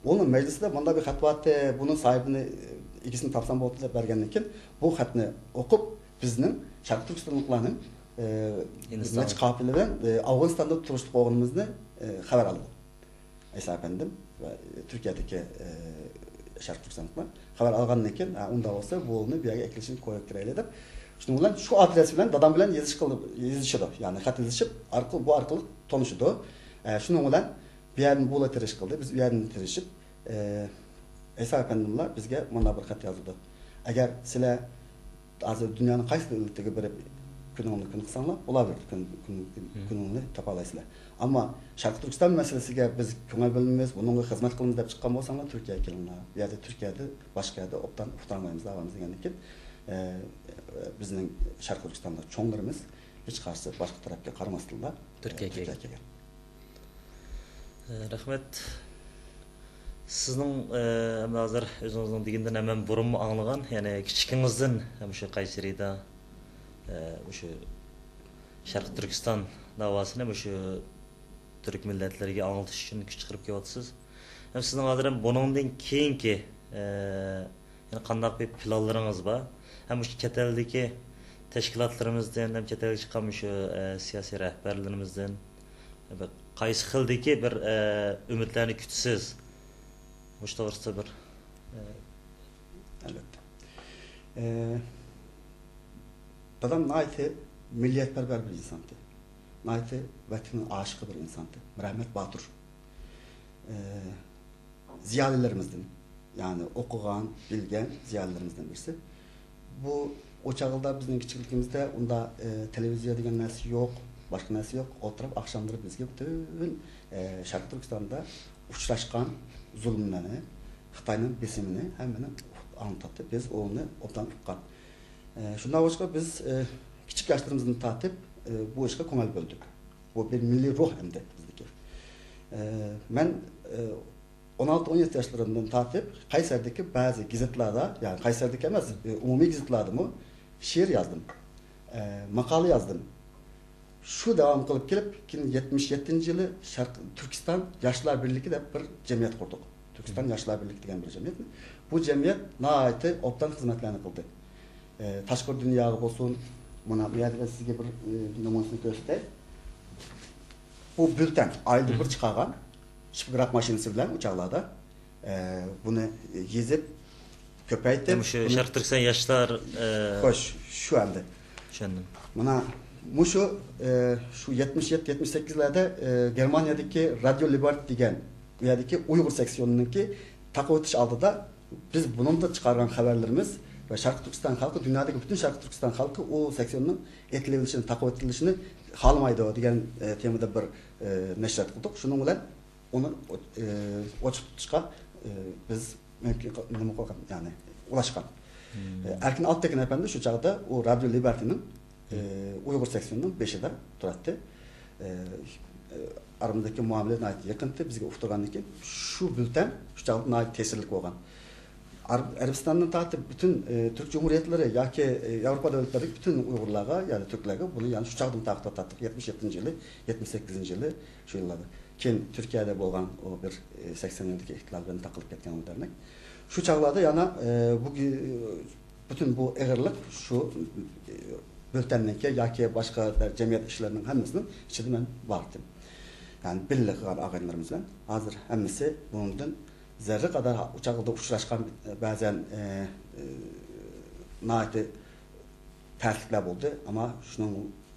ئۇنىڭ مەجلىسىدە مۇنداق بىر خەت بار ئىدى، بۇنىڭ ساھىبىنى، ئىگىسىنى تاپسام بولدى دەپ بەرگەندىن كېيىن، بۇ خەتنى ئوقۇپ، بىزنىڭ شەرقىي تۈركىستانلىقلارنىڭ، ئى، نەچچە قاپىلە بىلەن، ئى، ئافغانىستاندا تۇرۇشلۇق بولغىنىمىزنى، ئى، خەۋەر ئالىدۇ. ئەيسا ئەپەندىم ۋە تۈركىيەدىكى، ئى، شەرقىي تۈركىستانلىقلار خەۋەر ئالغاندىن كېيىن، ھە، ئۇنداق بولسا بۇ ئۇلنى بۇ يەرگە ئەكېلىشنى كويۇپ كىرەيلى دەپ، شۇنىڭ بىلەن شۇ ئادرېس بىلەن دادام بىلەن يېزىشقىلى-، يېزىشىدۇ. يەنى خەت يېزىشىپ، ئارقىلىق، بۇ ئارقىلىق تونۇشىدۇ. ئە، شۇنىڭ بىلەن بۇ يەردىن بۇلا تىرىش قىلدى. بىز ئۇ يەردىن تىرىشىپ، ئە، ئەيسا ئەپەندىملار بىزگە مۇنداق بىر خەت يازدى. ئەگەر سىلەر ھازىر دۇنيانىڭ قايسى دۆلىتىگە بېرىپ كۈنۈڭلارنى كۈن قىلساڭلار، بولاۋېرىدۇ، كۈن، كۈن، كۈنۈڭلارنى تاپالايسىلەر. ئەمما شەرقىي تۈركىستان مەسىلىسىگە بىز كۆڭۈل بۆلىمىز، بۇنىڭغا خىزمەت قىلىمىز دەپ چىققان بولساڭلار، تۈركىيەگە كېلىڭلار. بۇ يەردە تۈركىيەدە، باشقا يەردە ئوبدان ئۇقتۇرالمايمىز دەۋاتىمىز دېگەندىن كېيىن، ئە، بىزنىڭ شەرقىي تۈركىستاندا چوڭلىرىمىز ھېچقايسى باشقا تەرەپكە قارىماستىنلا، ئە، تۈركىيەگە كەلگەن. ئە، رەھمەت. سىزنىڭ، ئە، ئەمدى ھازىر ئۆزىڭىزنىڭ دېگىنىدىن ھەم بۇرۇنمۇ ئاڭلىغان، يەنى كىچىكىڭىزدىن مۇشۇ قەيسەرىدە، ئە، مۇشۇ شەرقىي تۈركىستان داۋاسىنى مۇشۇ تۈرك مىللەتلىرىگە ئاڭلىتىش ئۈچۈن كۈچ چىقىرىپ كېلىۋاتىسىز. ھەم سىزنىڭ ھازىر ھەم بۇنىڭدىن كېيىنكى، ئە، يەنە قانداق بىر پىلانلىرىڭىز بار؟ ھەم مۇشۇ چەت ئەلدىكى تەشكىلاتلىرىمىزدىن، ھەم چەت ئەلگە چىققان مۇشۇ، ئە، سىياسىي رەھبەرلىرىمىزدىن بىر قايسى خىلدىكى بىر، ئە، ئۈمىدلەرنى كۈتىسىز؟ مۇشۇ توغرىسىدا بىر، ئە، ئەلۋەتتە. ئە، دادام ناھايىتى مىللىيەتپەرۋەر بىر ئىنسان ئىدى. ناھايىتى ۋەتىنىڭ ئاشىقى بىر ئىنسان ئىدى. مەرھەمەت باتۇر. ئە، زىيالىيلىرىمىزدىن، يەنى ئوقۇغان، بىلگەن زىيالىيلىرىمىزدىن بىرسى. بۇ، ئۇ چاغلاردا بىزنىڭ كىچىكلىكىمىزدە ئۇنداق، ئە، تېلېۋىزىيە دېگەن نەرسە يوق، باشقا نەرسە يوق. ئولتۇرۇپ ئاخشاملىرى بىزگە پۈتۈن، ئە، شەرقىي تۈركىستاندا ئۇچراشقان زۇلۇملارنى، خىتاينىڭ بېسىمىنى ھەممىنى ئاڭلىتاتتى. بىز ئۇنى ئوبدان ئۇققان. ئە، شۇنداق بولۇشقا بىز، ئە، كىچىك ياشلىرىمىزدىن تارتىپ، ئە، بۇ ئىشقا كۆڭۈل بۆلدۇق. بۇ بىر مىللىي روھ ئەمدى بىزدىكى. ئە، مەن، ئە، ئون ئالتە، ئون يەتتە ياشلىرىمدىن تارتىپ قەيسەردىكى بەزى گېزىتلاردا، يەنى قەيسەردىكى ئەمەس، ئە، ئومۇمىي گېزىتلاردىمۇ شېئىر يازدىم. ئە، ماقالە يازدىم. شۇ داۋام قىلىپ كېلىپ، كېيىن يەتمىش يەتتىنچى يىلى شەرق تۈركىستان ياشلار بىرلىكى دەپ بىر جەمئىيەت قۇردۇق. تۈركىستان ياشلار بىرلىكى دېگەن بىر جەمئىيەتنى. بۇ جەمئىيەت ناھايىتى ئوبدان خىزمەتلەرنى قىلدى. ئە، تاشقى دۇنياغا بولسۇن، مانا بۇ يەردە سىزگە بىر، ئە، نومۇنىسىنى كۆرسىتەي. بۇ بىلتەن، ئايدا بىر چىقارغان، شىپگراف ماشىنىسى بىلەن ئۇ چاغلاردا. ئە، بۇنى يېزىپ، كۆپەيتىپ، مۇشۇ بۇنى شەرقىي تۈركىستان ياشلار، ئە، خوش، شۇ ئەمدى. چۈشەندىم. مانا مۇشۇ، ئە، شۇ يەتمىش يەتتە، يەتمىش سەككىزلەردە، ئە، گېرمانىيەدىكى رادىيو لىبېرت دېگەن، ئۇ يەردىكى ئۇيغۇر سېكسىيونىنىڭكى تاقىۋېتىش ئالدىدا بىز بۇنىڭدا چىقارغان خەۋەرلىرىمىز ۋە شەرقىي تۈركىستان خەلقى، دۇنيادىكى پۈتۈن شەرقىي تۈركىستان خەلقى ئۇ سېكسىيوننىڭ ئېتىلىۋېلىشىنى، تاقىۋېتىلىشىنى خالىمايدۇ دېگەن، ئە، تېمىدا بىر، ئە، نەشرىيات قىلدۇق. شۇنىڭ بىلەن ئۇنى ئوچ-، ئى، ئوچۇق تۇتۇشقا، ئى، بىز مۇمكىن قىل-، نېمە قىلغان، يەنى ئۇلاشقان. ئى، ئەركىن ئالپتېكىن ئەپەندى شۇ چاغدا ئۇ رادىيو لىبېرتىنىڭ، ئى، ئۇيغۇر سېكسىيونىنىڭ بېشىدا تۇراتتى. ئى، ئى، ئارىمىزدىكى مۇئامىلە ناھايىتى يېقىنتى، بىزگە ئۇقتۇرغاندىن كېيىن شۇ بىلتەن شۇ چاغدا ناھايىتى تەسىرلىك بولغان. ئەرەب-، ئەرەبىستاندىن تارتىپ پۈتۈن، ئى، تۈرك جۇمھۇرىيەتلىرى ياكى، ئى، ياۋروپا دۆلەتلىرىدىكى پۈتۈن ئۇيغۇرلارغا، يەنى تۈركلەرگە بۇنى يەنى شۇ چاغدىن تارتىپ تارتتۇق. يەتمىش يەتتىنچى يىلى، يەتمىش سەككىزىنچى يىلى شۇ يىللاردا. كېيىن تۈركىيەدە بولغان ئۇ بىر، ئى، سەكسەن يىلدىكى ئېھتىلال بىلەن تاقىلىپ كەتكەن ئۇ دەرنەك. شۇ چاغلاردا يەنە، ئى، بۇ گى-، پۈتۈن بۇ ئېغىرلىق شۇ، ئى، بۆلتەننىڭكى ياكى باشقا جەمئىيەت ئىشلىرىنىڭ ھەممىسىنىڭ ئىچىدە مەن بار ئىدىم. يەنى بىللە قىلغان ئاغىنىلىرىمىز بىلەن. ھازىر ھەممىسى بۇنىڭدىن زەررە قەدەر ئۇ چاغدا ئۇچراشقان بەزەن، ئى، ئى، ناھايىتى تەسلىكلەر بولدى. ئەمما شۇنىڭ،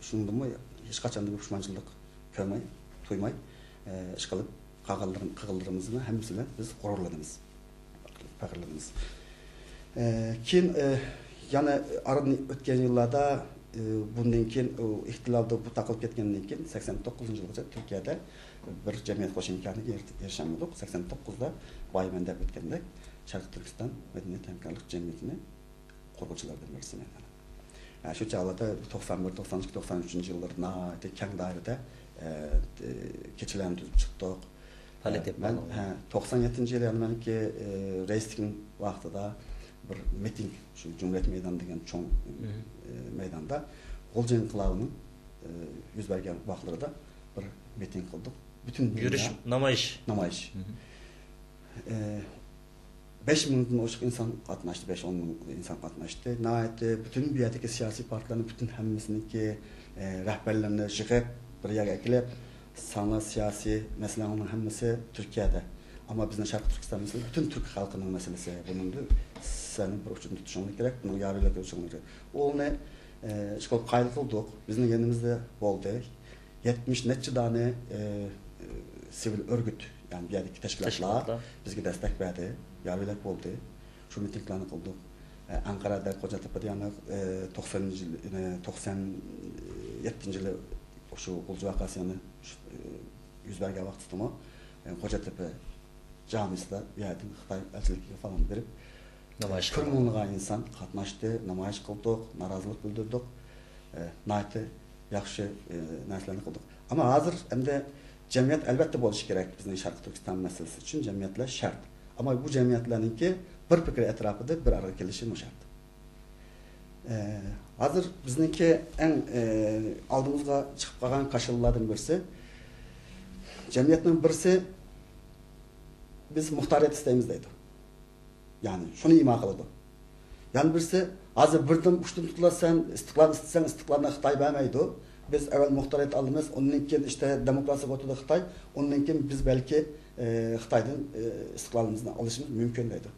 شۇنىڭدىنمۇ ھېچقاچان پۇشمانچىلىق كۆرمەي، تۇيماي، ئى، ئىش قىلىپ قالغانلىرىم-، قىلغانلىرىمىزنىڭ ھەممىسى بىلەن بىز غۇرۇرلىنىمىز، پەخىرلىنىمىز. ئى، كېيىن، ئى، يەنە ئارىدىن ئۆتكەن يىللاردا، ئى، بۇندىن كېيىن ئۇ ئېھتىلالدا بۇ تاقىلىپ كەتكەندىن كېيىن سەكسەن توققۇزىنچى يىلغىچە تۈركىيەدە بىر جەمئىيەت خوش ئىمكانىيىتىگە ئېرىشەلمىدۇق. سەكسەن توققۇزدا بايا مەن دەپ ئۆتكەندەك شەرقىي تۈركىستان مەدەنىيەت ھەمكارلىق جەمئىيىتىنى قۇرغۇچىلاردىن بىرسى مەن. ھە، شۇ چاغلاردا توقسان بىر، توقسان ئىككى، توقسان ئۈچىنچى يىللىرى ناھايىتى كەڭ دائىرىدە، ئە، كېچىلەرنى تۈزۈپ چىقتۇق. پائالىيەت ئېلىپ مەن، بارغان. ھە، توقسان يەتتىنچى يىلى يەنە مەنكى، ئە، رەئىسلىكىم ۋاقتىدا بىر مىتىڭ، شۇ جۇمھۇرىيەت مەيدانى دېگەن چوڭ، ئە، مەيداندا غۇلجا ئىنقىلابىنىڭ، ئە، يۈز بەرگەن ۋاقىتلىرىدا بىر مىتىڭ قىلدۇق. پۈتۈن دۇنيا يۈرۈش، نامايىش. نامايىش. ئە، بەش مىڭدىن ئوشۇق ئىنسان قاتناشتى، بەش ئون مىڭ ئىنسان قاتناشتى. ناھايىتى پۈتۈن بۇ يەردىكى سىياسىي پارتىيەلەرنىڭ پۈتۈن ھەممىسىنىڭكى، ئە، رەھبەرلىرىنى يىغىپ، بىر يەرگە ئەكېلىپ، ساڭا سىياسىي مەسىلەڭنىڭ ھەممىسى تۈركىيەدە. ئەمما بىزنىڭ شەرقىي تۈركىستان مەسىلىسى پۈتۈن تۈرك خەلقىنىڭ مەسىلىسى. بۇنىڭدا سەن بىر ئۇچىنى تۇتۇشۇڭ كېرەك، بۇنىڭغا يارىدەك بولۇشۇڭ كېرەك. ئۇنى، ئە، ئىشقىلىپ قايىل قىلدۇق. بىزنىڭ يېنىمىزدا بولدى. يەتمىش نەچچە دانە، ئە، سىۋىل ئۆرگۈت، يەنى بۇ يەردىكى تەشكىلاتلار تەشكىلاتلار. بىزگە دەستەك بەردى، يار-يۆلەك بولدى. شۇ مىتىڭلارنى قىلدۇق. ئە، ئەنقەرەدە، قوجاتېپىدە يەنە، ئە، توقسان يىل، ئە، توقسان يەتتىنچى يىلى شۇ غۇلجا ۋەقەسى يەنە شۇ، ئە، يۈز بەرگەن ۋاقتىدىمۇ، ئە، قوجاتېپە جامىسىدا بۇ يەردىن خىتاي ئەلچىلىكىگە پالان بېرىپ، نامايىش كۆپ مىڭلىغان ئىنسان قاتناشتى، نامايىش قىلدۇق، نارازىلىق بىلدۈردۇق. ئە، ناھايىتى ياخشى، ئە، نەرسىلەرنى قىلدۇق. ئەمما ھازىر ئەمدى جەمئىيەت ئەلۋەتتە بولۇشى كېرەك. بىزنىڭ شەرقىي تۈركىستان مەسىلىسى ئۈچۈن جەمئىيەتلەر شەرت. ئەمما بۇ جەمئىيەتلەرنىڭكى بىر پىكىر ئەتراپىدا بىر ئارىغا كېلىشىمۇ شەرت. ئە، ھازىر بىزنىڭكى ئەڭ، ئە، ئالدىمىزغا چىقىپ قالغان كاشىلىلاردىن بىرسى، جەمئىيەتنىڭ بىرسى، «بىز مۇختارىيەت ئىستەيمىز» دەيدۇ. يەنى شۇنى ئىما قىلىدۇ. يەنە بىرسى، «ھازىر بىردىن ئۇچتىن تۇتۇلىسەن، ئىستىقلال ئىستىسەڭ، ئىستىقلالنى خىتاي بەرمەيدۇ. بىز ئەۋۋەل مۇختارىيەت ئالىمىز، ئۇندىن كېيىن ئىشتە دېموكراتىيە ئوتتۇرىدا خىتاي، ئۇندىن كېيىن بىز بەلكى، ئە، خىتايدىن، ئە، ئىستىقلالىمىزنى ئېلىشىمىز مۇمكىن» دەيدۇ.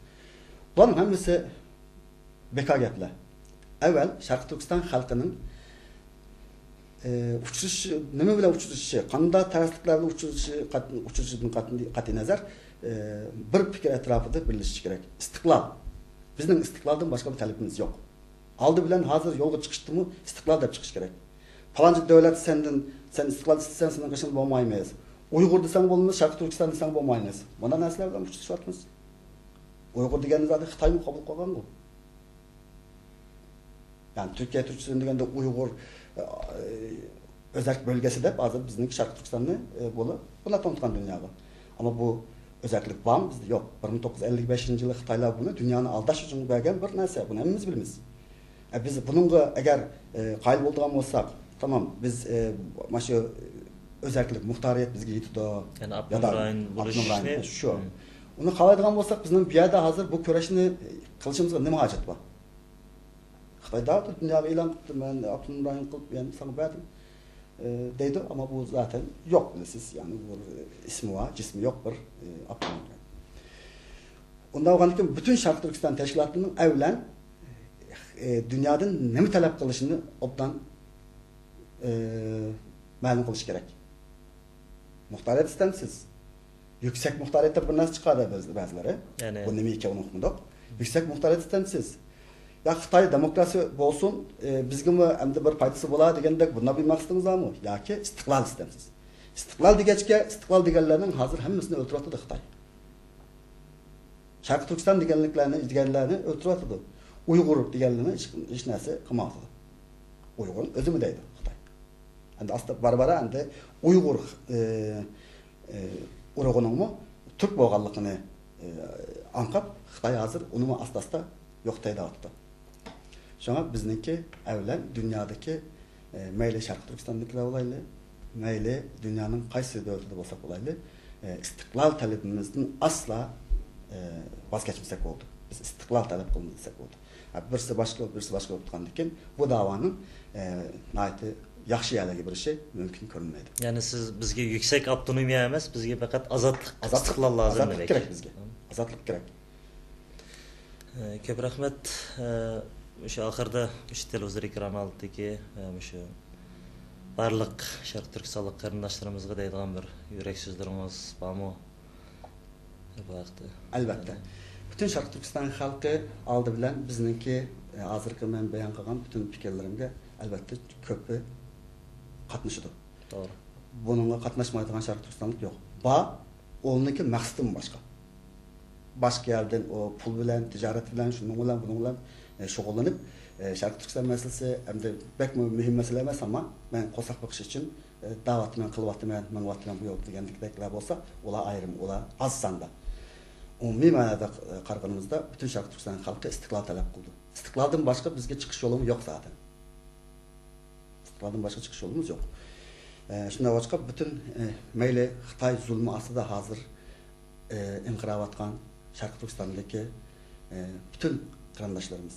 بۇلارنىڭ ھەممىسى بىكار گەپلەر. ئەۋۋەل شەرقىي تۈركىستان خەلقىنىڭ، ئى، ئۇچرىشىشى، نېمە بىلەن ئۇچرىشىشى، قانداق تەرسلىكلەر بىلەن ئۇچرىشىشى، قات-، ئۇچرىشىشىدىن قات-، قەتئىينەزەر، ئى، بىر پىكىر ئەتراپىدا بىرلىشىشى كېرەك. ئىستىقلال. بىزنىڭ ئىستىقلالدىن باشقا بىر تەلىپىمىز يوق. ئالدى بىلەن ھازىر يولغا چىقىشتىمۇ ئىستىقلال دەپ چىقىش كېرەك. پالانچى دۆلەت سەندىن، سەن ئىستىقلال ئىستىسەڭ، سېنىڭ قېشىڭدا بولمايمىز. ئۇيغۇر دېسەڭ بولىمىز، شەرقىي تۈركىستان دېسەڭ بولمايمىز. مانا نەرسىلەر بىلەن ئۇچرىشىۋاتىمىز. ئۇيغۇر دېگەننى زادى خىتايمۇ قوبۇل قىلغانغۇ. يەنى تۈركىيە تۈركىستان دېگەندە ئۇيغۇر، ئى، ئۆزەك بۆلگىسى دەپ ھازىر بىزنىڭ شەرقىي تۈركىستاننى، ئى، بولۇپ، بۇنداق تونۇتقان دۇنياغا. ئەمما بۇ ئۆزەكلىك بارمۇ بىزدە؟ يوق. بىر مىڭ توققۇز يۈز ئەللىك بەشىنچى يىلى خىتايلار بۇنى دۇنيانى ئالداش ئۈچۈن بەرگەن بىر نەرسە. بۇنى ھەممىمىز بىلىمىز. ئە، بىز بۇنىڭغا ئەگەر، ئى، قايىل بولىدىغان بولساق، تامام، بىز، ئە، مانا شۇ ئۆزەكلىك، مۇختارىيەت بىزگە يېتىدۇ. يەنى ئاپتونوم يادا رايون ئاپتونوم بولۇشۇشنى، رايون، شۇ. مم. ئۇنى قالايدىغان بولساق، بىزنىڭ بۇ يەردە ھازىر بۇ كۈرەشنى قىلىشىمىزغا نېمە ھاجەت بار؟ خىتاي دەۋاتىدۇ، دۇنياغا ئېلان قىپتۇ، مەن ئاپتونوم رايون قىلىپ، يەنى ساڭا بەردىم، ئە، دەيدۇ، ئەمما بۇ زاتەن يوق، بىلىسىز، يەنى بۇ ئىسمى بار، جىسمى يوق بىر، ئە، ئاپتونوم رايون. ئۇنداق بولغاندىكىن پۈتۈن شەرقىي تۈركىستان تەشكىلاتىنىڭ ئەۋلەن، ئە، دۇنيادىن نېمە تەلەپ قىلىشىنى ئوبدان، ئە، مەلۇم قىلىش كېرەك. مۇختارىيەت ئىستەمسىز. يۈكسەك مۇختارىيەتتە بىر نەرسە چىقاردى بەز-، بەزىلىرى. يەنى بۇ نېمە ئىكەن، ئۇنى ئۇقمىدۇق. يۈكسەك مۇختارىيەت ئىستەمسىز. يا خىتاي دېموكراتىيە بولسۇن، ئە، بىزگىمۇ ئەمدى بىر پايدىسى بولا دېگەندەك بۇنداق بىر مەقسىتىڭىز بارمۇ؟ ياكى ئىستىقلال ئىستەمسىز؟ ئىستىقلال دېگەچكە، ئىستىقلال دېگەنلەرنىڭ ھازىر ھەممىسىنى ئۆلتۈرۈۋاتىدۇ خىتاي. شەرقىي تۈركىستان دېگەنلىكلەرنى، دېگەنلەرنى ئۆلتۈرۈۋاتىدۇ. ئۇيغۇر دېگەنلەرنى ھېچ، ھېچ نەرسە قىلمايۋاتىدۇ. ئۇيغۇرنى ئۆزىمۇ دەيدۇ خىتاي. ئەمدى ئاستا بارا-بارا ئەمدى ئۇيغۇر، ئى، ئى، ئۇرۇقىنىڭمۇ تۈرك بولغانلىقىنى، ئى، ئاڭقاپ، خىتاي ھازىر ئۇنىمۇ ئاستا-ئاستا يوقىتاي دەۋاتىدۇ. شۇڭا بىزنىڭكى ئەۋلەن دۇنيادىكى، ئە، مەيلى شەرقىي تۈركىستاندىكىلەر بولايلى، مەيلى دۇنيانىڭ قايسى دۆلىتىدە بولساق بولايلى، ئە، ئىستىقلال تەلىپىمىزدىن ئاسلا، ئە، ۋاز كەچمىسەك بولىدۇ. بىز ئىستىقلال تەلەپ قىلىمىز دېسەك بولىدۇ. ئە، بىرسى باشقا، بىرسى باشقا بولۇپ تۇرغاندىكىن بۇ داۋانىڭ، ئە، ناھايىتى ياخشى يەرلەرگە بېرىشى مۇمكىن كۆرۈنمەيدۇ. يەنى سىز بىزگە يۈكسەك ئاپتونومىيە ئەمەس، بىزگە پەقەت ئازادلىق، ئازادلىق، ئىستىقلال لازىم ئازادلىق دېمەك. كېرەك بىزگە. مم. ئازادلىق كېرەك. ئە، كۆپ رەھمەت. ئە، مۇشۇ ئاخىردا مۇشۇ تېلېۋىزور ئېكرانى ئالدىدىكى، ئە، مۇشۇ بارلىق شەرقىي تۈركىستانلىق قېرىنداشلىرىمىزغا دەيدىغان بىر يۈرەك سۆزلىرىڭىز بارمۇ؟ بۇ ھەقتە. ئەلۋەتتە. پۈتۈن شەرقىي تۈركىستان خەلقى ئالدى بىلەن بىزنىڭكى، ئە، ھازىرقى مەن بايان قىلغان پۈتۈن پىكىرلىرىمگە ئەلۋەتتە كۆپى قاتنىشىدۇ. توغرا. بۇنىڭغا قاتناشمايدىغان شەرقىي تۈركىستانلىق يوق. بار، ئۇنىڭكى مەقسىتىمۇ باشقا. باشقا يەردىن ئۇ پۇل بىلەن، تىجارەت بىلەن، شۇنىڭ بىلەن، بۇنىڭ بىلەن، ئە، شۇغۇللىنىپ، ئە، شەرقىي تۈركىستان مەسىلىسى ئەمدى بەكمۇ مۇھىم مەسىلە ئەمەس، ئەمما مەن قورساق بېقىش ئۈچۈن، ئە، دەۋاتىمەن، قىلىۋاتىمەن، مېڭىۋاتىمەن بۇ يولدا دېگەندەكلەر بولسا، ئۇلار ئايرىم، ئۇلار ئاز ساندا. ئومۇمىي مەنىدە، ئە، قارىغىنىمىزدا پۈتۈن شەرقىي تۈركىستان خەلقى ئىستىقلال تەلەپ قىلىدۇ. ئىستىقلالدىن باشقا بىزگە چىقىش يولىمۇ يوق زادى. ئىستىقلالدىن باشقا چىقىش يولىمىز يوق. ئە، شۇنداق بولغاچقا، پۈتۈن، ئە، مەيلى خىتاي زۇلمى ئاستىدا ھازىر، ئە، ئىنقىراۋاتقان شەرقىي تۈركىستاندىكى، ئە، پۈتۈن قېرىنداشلىرىمىز،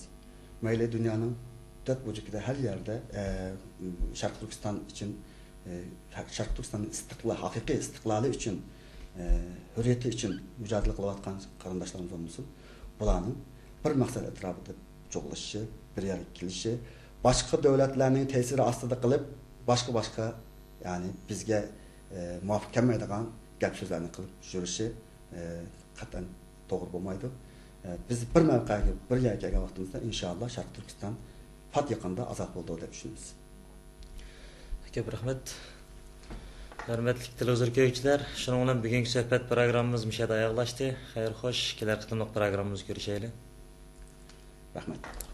مەيلى دۇنيانىڭ تۆت بۇرجىكىدا ھەر يەردە، ئە، شەرقىي تۈركىستان ئۈچۈن، ئە، شەرقىي تۈركىستاننىڭ ئىستىقلال، ھەقىقىي ئىستىقلالى ئۈچۈن، ئە، ھۆرىيىتى ئۈچۈن مۇجادىلە قىلىۋاتقان قېرىنداشلىرىمىز بولمىسۇن، بۇلارنىڭ بىر مەقسەت ئەتراپىدا جۇغلىشىشى، بىر يەرگە كېلىشى، باشقا دۆلەتلەرنىڭ تەسىرى ئاستىدا قېلىپ، باشقا-باشقا، يەنى بىزگە، ئە، مۇۋاپىق كەلمەيدىغان گەپ-سۆزلەرنى قىلىپ يۈرۈشى، ئە، قەتئىيەن توغرا بولمايدۇ. ئە، بىز بىر مەۋقەگە، بىر يەرگە كەلگەن ۋاقتىمىزدا، ئىنشائاللا، شەرقىي تۈركىستان پات يېقىندا ئازاد بولىدۇ دەپ ئىشىنىمىز. كۆپ رەھمەت. ھۆرمەتلىك تېلېۋىزور كۆرگۈچىلەر، شۇنىڭ بىلەن بۈگۈنكى سۆھبەت پروگراممىمىز مۇشۇ يەردە ئاياغلاشتى. خەير خوش، كېلەر قېتىملىق پروگراممىمىزدا كۆرۈشەيلى. رەھمەت.